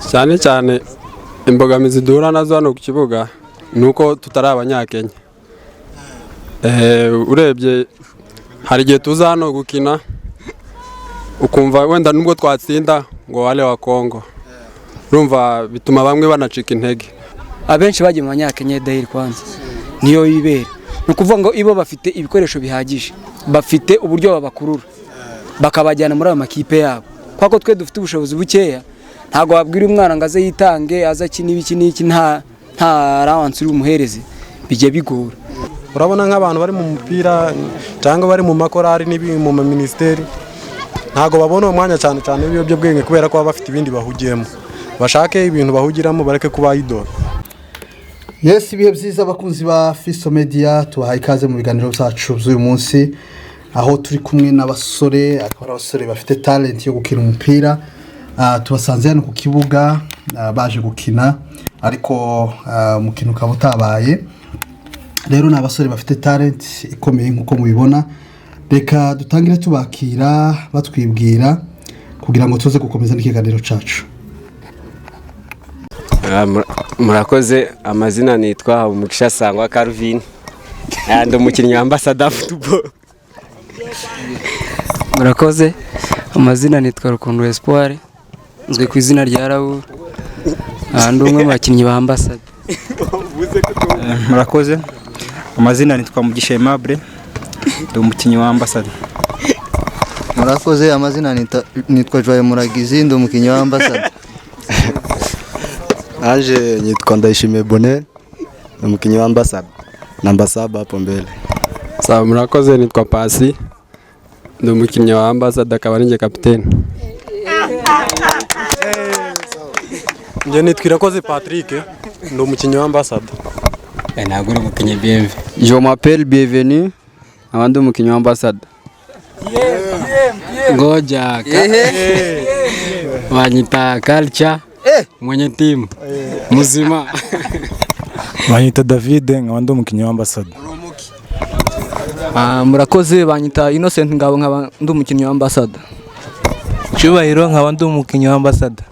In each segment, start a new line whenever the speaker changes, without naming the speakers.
Cyane cyane imbogamizi duhura nazo hano ku kibuga ni uko tutari Abanyakenya. Urebye hari igihe tuza hano gukina, ukumva wenda nubwo twatsinda ngo wale wa Kongo, urumva bituma bamwe banacika intege.
Abenshi bagiye mu Banyakenya dayiri, kwanza niyo bibera. Ni ukuvuga ngo ibo bafite ibikoresho bihagije, bafite uburyo babakurura bakabajyana muri ayo makipe yabo. Kubera ko twe dufite ubushobozi bukeya, ntabwo wabwira umwana ngo aze yitange, aze akine ibiki n'iki, nta allowance uri bumuhereze, bijya bigora.
Urabona nk'abantu bari mu mupira cyangwa bari mu makorari mu maminisiteri, ntabwo babona uwo mwanya cyane cyane w'ibiyobyabwenge, kubera ko baba bafite ibindi bahugiyemo. Bashake ibintu bahugiramo, bareke kuba idle.
Yes, ibihe byiza abakunzi ba Fiso Media, tubahaye ikaze mu biganiro byacu by'uyu munsi, aho turi kumwe n'abasore, akaba ari abasore bafite talent yo gukina umupira. Tubasanze hano ku kibuga, baje gukina, ariko umukino ukaba utabaye. Rero ni abasore bafite talent ikomeye nk'uko mubibona. Reka dutangire tubakira, batwibwira, kugira ngo tuze gukomeza n'ikiganiro cyacu.
Murakoze. Amazina nitwa Habumugisha Sangwa Calvin, ndi umukinnyi wa Ambassador Football.
Murakoze. Amazina nitwa Rukundo Espoir, nzwi ku izina rya Raoul. Ndi umwe mu bakinnyi ba Ambassador.
Murakoze. Amazina nitwa Mugisha Aimable, ndi umukinnyi wa Ambassador.
Murakoze. Amazina nitwa Joye Muragizi, ndi umukinnyi wa Ambassador.
Anje nitwa Ndayishimiye Bonheur, ni umukinnyi wa Ambassador namba 7 hapo mbele.
Sawa, murakoze. Nitwa Pasi, ndi umukinnyi wa Ambassador, akaba ari njye kapitene.
Njye nitwa Irakoze Patrick, ndi umukinnyi wa Ambassador.
Ntabwo uri umukinnyi BMV.
Je m'appelle Bienvenue, nkaba ndi umukinnyi wa Ambassador.
Ngoja, banyita Culture, mwenye timu muzima.
Banyita David, nkaba ndi umukinnyi wa Ambassador.
Murakoze. Banyita Innocent Ngabo, nkaba ndi umukinnyi wa Ambassador.
Cyubahiro, nkaba ndi umukinnyi wa Ambassador.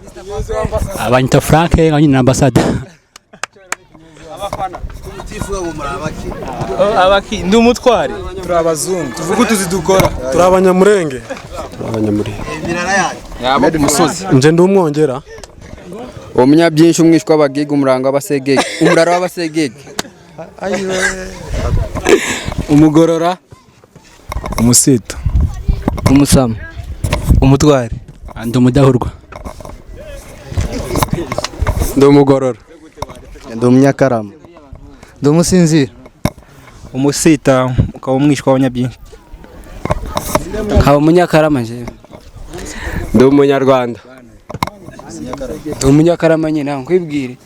Banyita Frank, nkaba nyine Ambassador.
Abaki ndi umutwari.
Turi abazungu,
tuvuge utuzi dukora, turi Abanyamurenge.
Abanyamurenge.
Yabo ku musozi.
Nje ndi umwongera.
Uwo munyabyinshi, umwishwa w'abagiga, umurango w'abasegege, umuraro w'abasegege.
Umugorora.
Umusita.
Umusama.
Umutwari.
Ndi umudahurwa.
Ndi umugorora.
Ndi umunyakarama.
Ndi umusinzira.
Umusita ukaba umwishwa w'abanyabyinshi.
Nkaba umunyakarama njyewe.
Ndi umunyarwanda.
Ndi umunyakarama nyine, ntabwo nkwibwire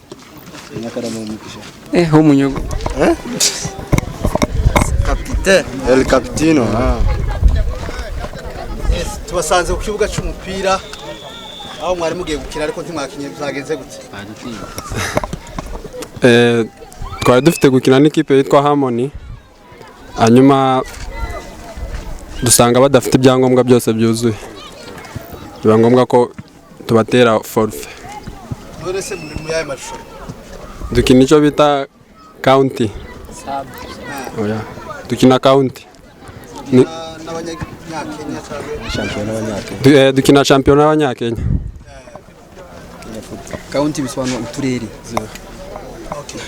w'umunyogo.
Kapitene.
El Capitino.
Yes, tubasanze ku kibuga cy'umupira aho mwari mugiye gukina, ariko ntimwakinye. Byagenze gute?
Twari dufite gukina n'ikipe yitwa Harmony, hanyuma dusanga badafite ibyangombwa byose byuzuye, biba ngombwa ko tubatera forfait.
None se muri mu yahe marushanwa?
Dukina icyo bita county. Oya, dukina county.
N'abanyakenya cyangwa?
Dukina shampiyona y'Abanyakenya.
County bisobanura uturere.
Okay.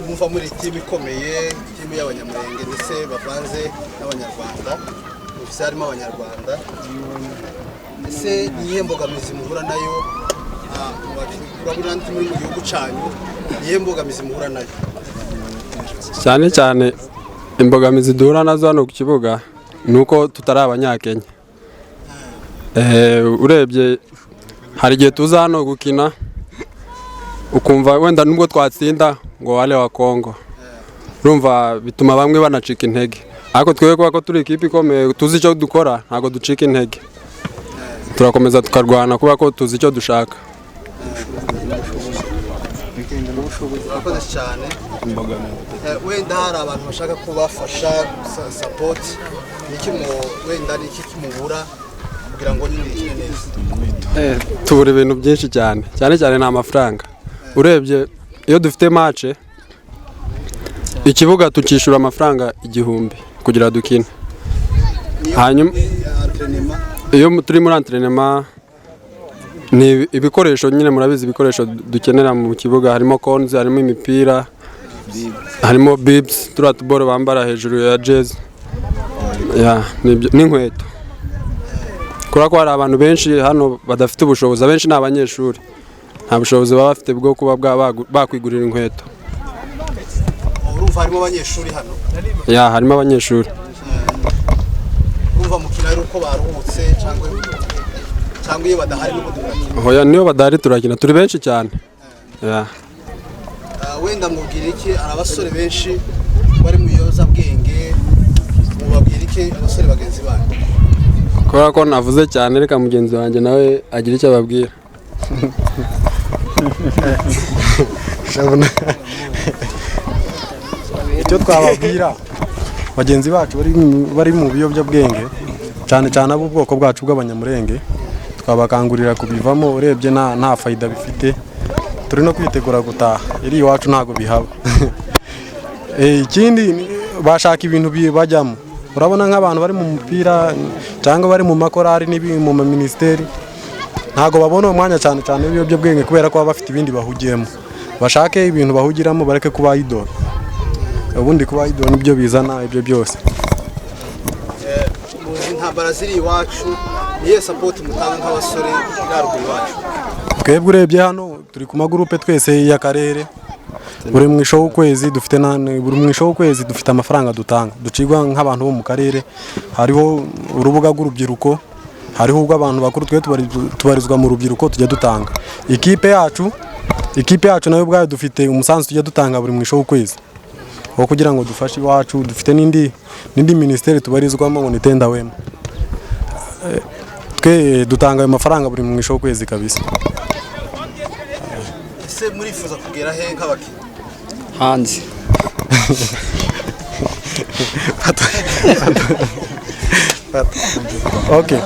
Muva muri timu ikomeye, timu y'Abanyamurenge ndetse bavanze n'Abanyarwanda, ofisi harimo Abanyarwanda. Ese ni iyihe mbogamizi muhura nayo? Urabona muri mu gihugu cyanyu, ni iyihe mbogamizi muhura nayo?
Cyane cyane imbogamizi duhura nazo hano ku kibuga ni uko tutari Abanyakenya. Urebye hari igihe tuza hano gukina, ukumva wenda nubwo twatsinda ngo wale wa Kongo, urumva bituma bamwe banacika intege. Ariko twebwe kubera ko turi ikipe ikomeye, tuzi icyo dukora, ntabwo ducika intege, turakomeza tukarwana kubera ko tuzi icyo dushaka.
Murakoze cyane. Wenda hari abantu bashaka kubafasha, support, niki mu wenda niki kimubura? Kugira ngo nyine mukine neza.
Tubura ibintu byinshi cyane, cyane cyane ni amafaranga. Urebye iyo dufite match, ikibuga tukishyura amafaranga 1000 kugira dukine. Hanyuma
entraînement?
Iyo turi muri entraînement, ni ibikoresho nyine, murabizi ibikoresho dukenera mu kibuga, harimo cones, harimo imipira, harimo bibs, turiya tuboro bambara hejuru ya jezi, ya n'inkweto, kubera ko hari abantu benshi hano badafite ubushobozi. Abenshi ni abanyeshuri, nta bushobozi baba bafite bwo kuba bakwigurira inkweto.
Urumva harimo abanyeshuri hano?
Ya, harimo abanyeshuri.
Urumva mukina ari uko baruhutse cyangwa iyo badahari n'ubundi murakina?
Hoya, niyo badahari turakina, turi benshi cyane, ya.
Wenda mubwira iki? Hari abasore benshi bari mu biyobyabwenge, mubabwira iki abasore bagenzi banyu?
Kubera ko navuze cyane, reka mugenzi wanjye nawe agira icyo ababwira.
Icyo twababwira bagenzi bacu bari mu biyobyabwenge, cyane cyane ab'ubwoko bwacu bw'Abanyamurenge, twabakangurira kubivamo. Urebye nta fayida bifite, turi no kwitegura gutaha, iri iwacu ntabwo bihaba. Ikindi bashaka ibintu bajyamo. Urabona nk'abantu bari mu mupira cyangwa bari mu makorari mu maminisiteri, ntabwo babona umwanya cyane cyane w'ibiyobyabwenge kubera ko baba bafite ibindi bahugiyemo. Bashake ibintu bahugiramo, bareke kuba idol. Ubundi kuba idol nibyo bizana ibyo byose.
Muzi intambara ziri iwacu, niye support mutanga nk'abasore haruguru iwacu?
Twebwe urebye hano turi ku magurupe twese y'akarere. Buri mwisho w'ukwezi dufite, buri mwisho w'ukwezi dufite amafaranga dutanga, ducibwa nk'abantu bo mu karere. Hariho urubuga rw'urubyiruko, hariho ubw'abantu bakuru, twe tubarizwa mu rubyiruko, tujya dutanga. Ikipe yacu nayo ubwayo dufite umusanzu tujya dutanga buri mwisho w'ukwezi wo kugira ngo dufashe iwacu. Dufite n'indi minisiteri tubarizwamo ngo ni Tenda Wema. Twe dutanga ayo mafaranga buri mwisho w'ukwezi kabisa.
Ese murifuza kugera he nk'abakinnyi?
Hanze.
Okay.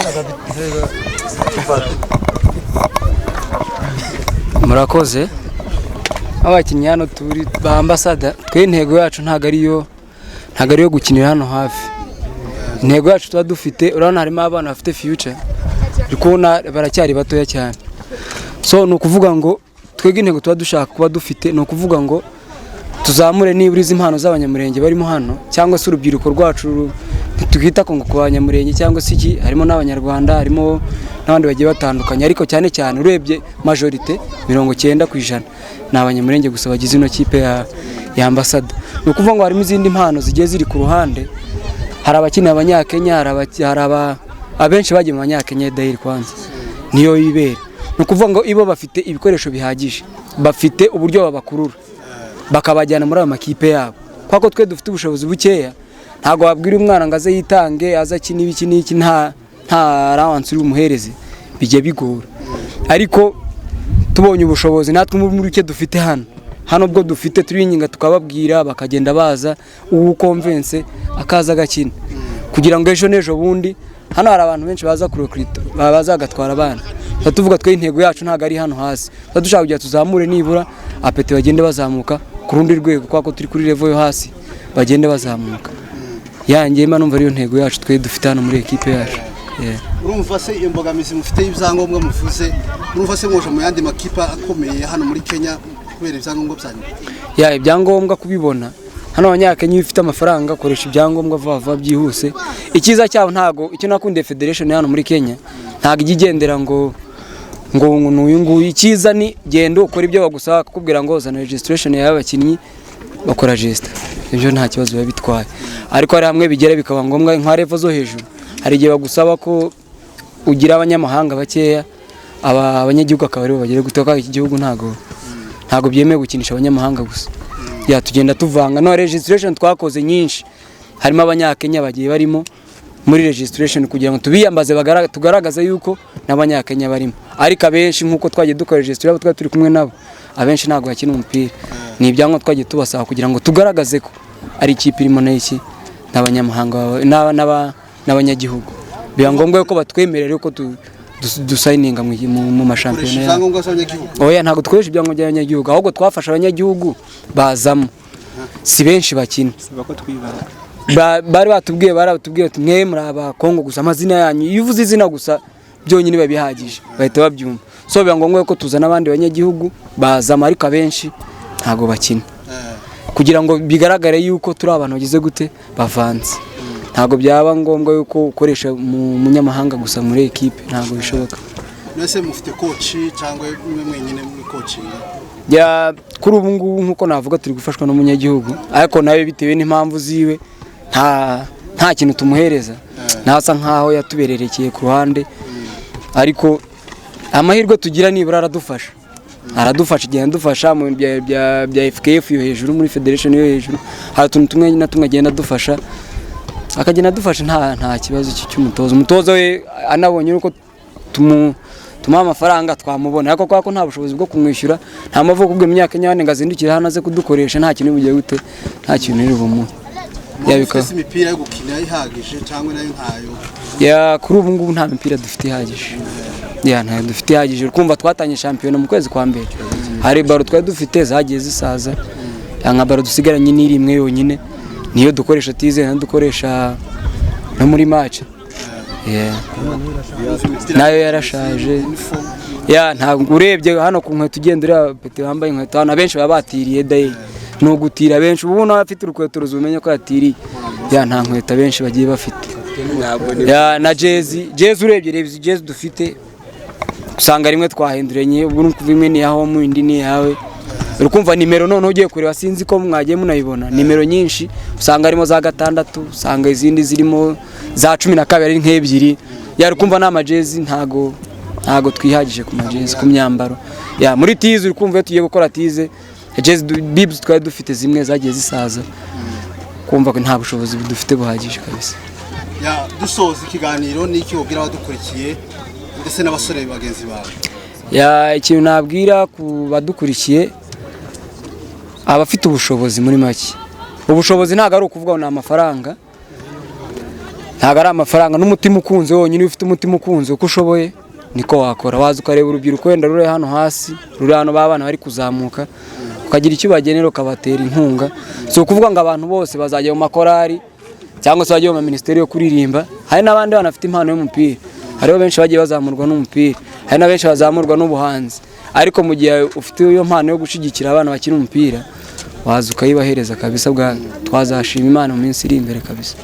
Murakoze. Abakinnyi hano turi ba ambasada, twe intego yacu ntabwo ariyo gukinira hano hafi. Intego yacu tuba dufite, urabona harimo abana bafite future, uri kubona baracyari batoya cyane. So ni ukuvuga ngo twebwe intego tuba dushaka kuba dufite ni ukuvuga ngo tuzamure nibura izi impano z'Abanyamurenge barimo hano, cyangwa se urubyiruko rwacu. Ntitwita ngo ku Banyamurenge cyangwa se iki, harimo n'Abanyarwanda, harimo n'abandi bagiye batandukanye, ariko cyane cyane urebye majorité 90% ni Abanyamurenge gusa bagize ino kipe ya ambasada. Ni ukuvuga ngo harimo izindi mpano zigiye ziri ku ruhande, hari abakina Abanyakenya, hari abenshi bagiye mu Banyakenya daily kwanza niyo bibera. Ni ukuvuga ngo ibo bafite ibikoresho bihagije, bafite uburyo babakurura bakabajyana muri ayo makipe yabo. Kubera ko twe dufite ubushobozi bukeya, ntabwo wabwira umwana ngo aze yitange, aze akine ibiki n'iki, nta allowance uri bumuhereze, bijya bigora. Ariko tubonye ubushobozi natwe muri buke dufite hano ubwo dufite turinginga tukababwira, bakagenda baza, uwo convince akaza agakina, kugira ngo ejo n'ejo bundi hano hari abantu benshi baza kurekrita, baza bagatwara abana. Tuba tuvuga twe intego yacu ntabwo ari hano hasi, tuba dushaka kugira tuzamure nibura apeti, bagende bazamuka ku rundi rwego, kubera ko turi kuri level yo hasi, bagende bazamuka. Yanjye mba numva ariyo ntego yacu twe dufite hano muri ekipe yacu.
Urumva se iyo mbogamizi mufite y'ibyangombwa muvuze, urumva se mwoje mu yandi makipe akomeye hano muri Kenya kubera ibyangombwa byanyu?
Ya, ibyangombwa kubibona hano Abanyakenya, iyo ufite amafaranga koresha ibyangombwa vuba vuba byihuse. Icyiza cyabo ntago, icyo nakundiye federation hano muri Kenya, ntago ijya igendera ngo n'uyu nguyu. Icyiza ni genda ukora ibyo bagusaba, kukubwira ngo zana registration y'abakinnyi, bakora register, ibyo nta kibazo biba bitwaye. Ariko hari hamwe bigera bikaba ngombwa nka level zo hejuru, hari igihe bagusaba ko ugira abanyamahanga bakeya, abanyagihugu akaba aribo bagere gutoka. Iki gihugu ntago byemewe gukinisha abanyamahanga gusa. Ya, tugenda tuvanga. No registration twakoze nyinshi, harimo Abanyakenya bagiye barimo muri registration kugira ngo tubiyambaze, tugaragaze yuko n'Abanyakenya barimo. Ariko abenshi nkuko twagiye dukora registration abo twari turi kumwe nabo, abenshi ntago bakina umupira. Ni ibyangombwa twagiye tubasaba kugira ngo tugaragaze ko ari ikipe irimo n'iki n'abanyamahanga n'abanyagihugu. Biba ngombwa yuko batwemerera yuko dusayininga mu mashampiyona
Ukoresha
yabo.
ibyangombwa by'abanyagihugu?
Oya, ntabwo dukoresha ibyangombwa by'abanyagihugu, ahubwo twafashe abanyagihugu bazamo, si benshi bakina. Bari batubwiye, baratubwiye ati: "Mwe muri abakongo gusa, amazina yanyu, iyo uvuze izina gusa byonyine biba bihagije, bahita babyumva." So biba ngombwa ko tuzana abandi banyagihugu bazamo, ariko abenshi ntabwo bakina, kugira ngo bigaragare yuko turi abantu bagize gute, bavanze. Ntabwo byaba ngombwa yuko ukoresha mu munyamahanga gusa muri ekipe, ntabwo bishoboka.
Mwese mufite coach cyangwa mwe mwenyine muri coaching?
Ya, kuri ubu ngubu nk'uko navuga, turi gufashwa n'umunyagihugu, ariko nawe bitewe n'impamvu ziwe nta kintu tumuhereza, ntasa nkaho yatubererekeye ku ruhande. Ariko amahirwe tugira, nibura aradufasha, igenda adufasha mu bintu bya FKF yo hejuru, muri federation yo hejuru. Hari utuntu tumwe na tumwe agenda adufasha, akagenda adufasha. Nta kibazo cy'umutoza. Umutoza we anabonye uko tumuha amafaranga twamubona, ariko kubera ko nta bushobozi bwo kumwishyura, nta mpamvu yo kubwira imyaka 4 ngo azindukire hano aze kudukoresha, nta kintu bugiye gute, nta kintu iri bumuhe.
Mufite se imipira yo gukina ihagije cyangwa nayo ntayo?
Ya, kuri ubu ngubu nta mipira dufite ihagije. Ya, ntayo dufite ihagije. Urumva twatangiye shampiyona mu kwezi kwa mbere, hari baro twari dufite zagiye zisaza. Ya, nka baro dusigaranye ni imwe yonyine, niyo dukoresha tize, nayo dukoresha no muri match. Yeah. Nayo yarashaje. Ya, ntabwo urebye hano ku nkweto, ugenda ureba petit wambaye inkweto hano, abenshi baba batiriye dayi, ni ugutira abenshi. Ubu n'abafite urukweto ruzi ko yatiriye. Ya, nta nkweto abenshi bagiye bafite. Ya, na jezi, jezi urebye, reba izi jezi dufite, usanga rimwe twahinduranye, ubwo ni ukuva imwe ni iya home, indi ni iyawe. Uri kumva nimero, noneho ugiye kureba, sinzi ko mwagiye munayibona, nimero nyinshi usanga harimo za 6, usanga izindi zirimo za 12 ari nk'ebyiri. Yari kumva n'amajezi, ntago twihagije ku majezi, ku myambaro. Ya, muri tize, uri kumva iyo tugiye gukora tize, jezi bibs twari dufite zimwe zagiye zisaza, kumva ko nta bushobozi dufite buhagije kabisa.
Ya, dusoza ikiganiro, n'iki wabwira abadukurikiye ndetse n'abasore bagenzi bawe?
Ya, ikintu nabwira ku badukurikiye, abafite ubushobozi, muri make ubushobozi ntabwo ari ukuvuga ngo ni amafaranga, ntabwo ari amafaranga, n'umutima ukunze wonyine. Iyo ufite umutima ukunze, uko ushoboye niko wakora. Waza ukareba urubyiruko wenda ruri hano hasi, ruri hano b'abana bari kuzamuka, ukagira icyo ubagenera, ukabatera inkunga. Si ukuvuga ngo abantu bose bazajya mu makorari cyangwa se bajye mu minisiteri yo kuririmba. Hari n'abandi bana bafite impano y'umupira, hariho benshi bagiye bazamurwa n'umupira, hari na benshi bazamurwa n'ubuhanzi. Ariko mu gihe ufite iyo mpano yo gushyigikira abana bakina umupira, waza ukayibahereza kabisa, bwa twazashima Imana mu minsi iri imbere kabisa.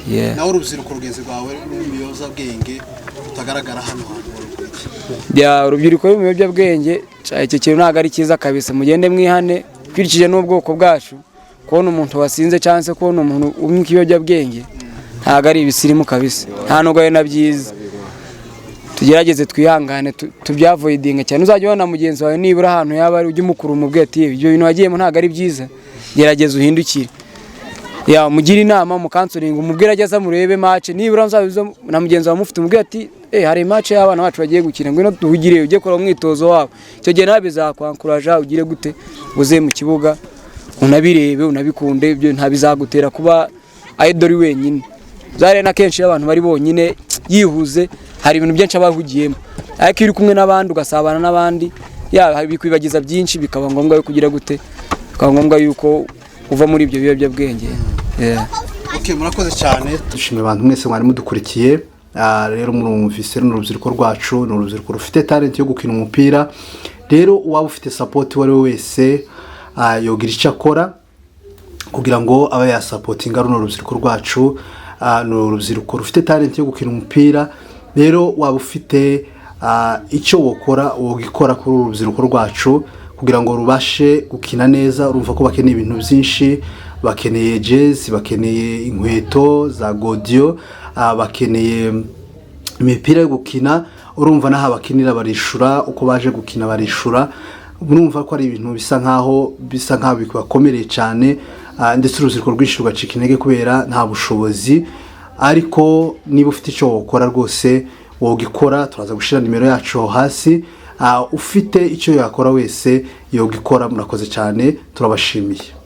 Yeah.
Nawe urubyiruko rugenzi rwawe rw'ibiyobyabwenge rutagaragara hano hantu warubwira?
Ya, urubyiruko ruri mu biyobyabwenge, icyo kintu ntabwo ari cyiza kabisa. Mugende mwihane. Ukurikije n'ubwoko bwacu, kubona umuntu wasinze cyangwa se kubona umuntu unywa ikiyobyabwenge ntabwo ari ibisirimu kabisa, nta nubwo ari na byiza. Tugerageze twihangane, tubyavoidinga cyane. Uzajya ubona mugenzi wawe nibura ahantu yaba ari, ujye umukura, umubwire ati: "Ibyo bintu wagiyemo ntabwo ari byiza, gerageza uhindukire." Ya, mugire inama, mukansoringa, umubwire ageze murebe match nibura muzabizo na mugenzi wawe mufite, umubwire ati: "Eh, hari match y'abana bacu bagiye gukina, ngwino duhugire, ujye kora umwitozo wabo." Icyo gihe nawe bizakwankuraja ugire gute, uze mu kibuga unabirebe, unabikunde. Ibyo ntabizagutera kuba idle wenyine. Zare na kenshi iyo abantu bari bonyine yihuze, hari ibintu byinshi aba ahugiyemo, ariko iyo uri kumwe n'abandi, ugasabana n'abandi, ya, bikwibagiza byinshi, bikaba ngombwa yo kugira gute, bikaba ngombwa yuko uva muri ibyo biyobyabwenge. Yeah.
Okay, murakoze cyane, dushimiye abantu mwese mwari mudukurikiye. Rero murumvise, runo urubyiruko rwacu ni urubyiruko rufite talent yo gukina umupira. Rero uwaba ufite support uwo ari we wese, yogira icyo akora kugira ngo abe yasapotinga runo rubyiruko rwacu. Ni urubyiruko rufite talent yo gukina umupira. Rero waba ufite icyo wokora, wogikora kuri uru rubyiruko rwacu kugira ngo rubashe gukina neza. Urumva ko bakeneye ibintu byinshi: bakeneye jezi, bakeneye inkweto za godiyo, bakeneye imipira yo gukina. Urumva n'aha bakinira barishura, uko baje gukina barishura. Urumva ko ari ibintu bisa nkaho bibakomereye cyane, ndetse urubyiruko rwinshi rugacika intege kubera nta bushobozi. Ariko niba ufite icyo wakora rwose wogikora, turaza gushyira nimero yacu aho hasi. Ufite icyo yakora wese yogikora. Murakoze cyane, turabashimiye.